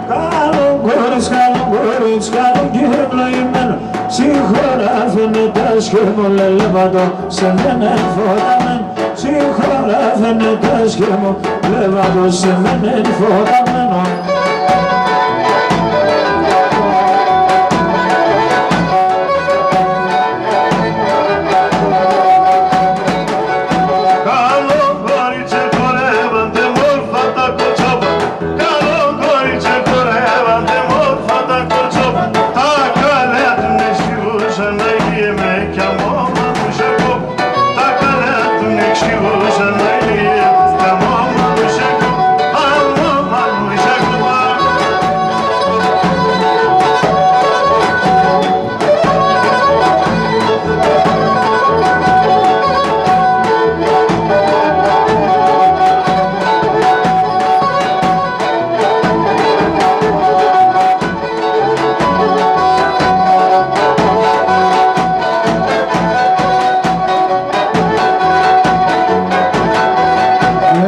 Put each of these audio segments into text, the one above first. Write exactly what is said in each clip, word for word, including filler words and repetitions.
Καλόν κορίτσ', καλόν κορίτσ', καλόν και ευλογημένο. Σ' χώρα Αφίνας τα σκεύω, λε, λέβατο σε μένεν φωταμένον. Σ' χώρα Αφίνας τα σκεύω, λέβατο σε μένεν φωταμένον. Καλόν κορίτσ' χορεύαν τε μόρφα τα κορτσόπα. Καλόν κορίτσ' χορεύαν τε μόρφα τα κορτσόπα. Τα καλιά τουν εξηγούσαν αηλία με κι αмо μανούσια κόπα. Τα καλιά τουν εξηγούσαν αηλία κι αмо μανούσια κόπα. Αмо μανούσια κόπα.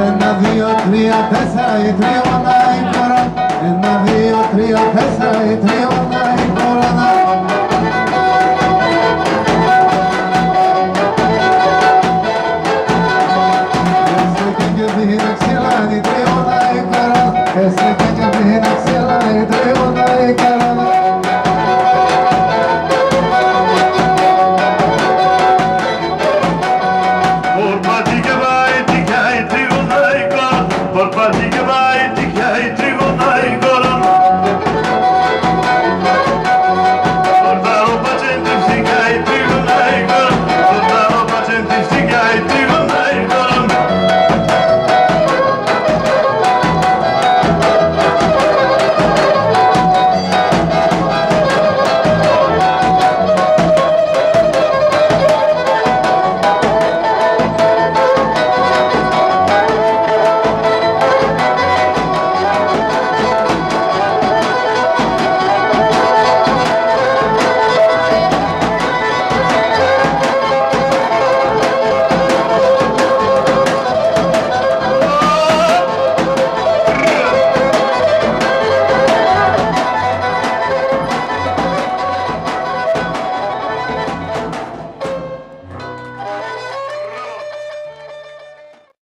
Ένα, δύο, τρία, τέσσερα, η τριώνα η κορώνα. Ένα, δύο, τρία, τέσσερα, η τριώνα η κορώνα. Έστεκεν και την ξύλαν η τριώνα η κορώνα. Έστεκεν και την ξύλαν η τριώνα.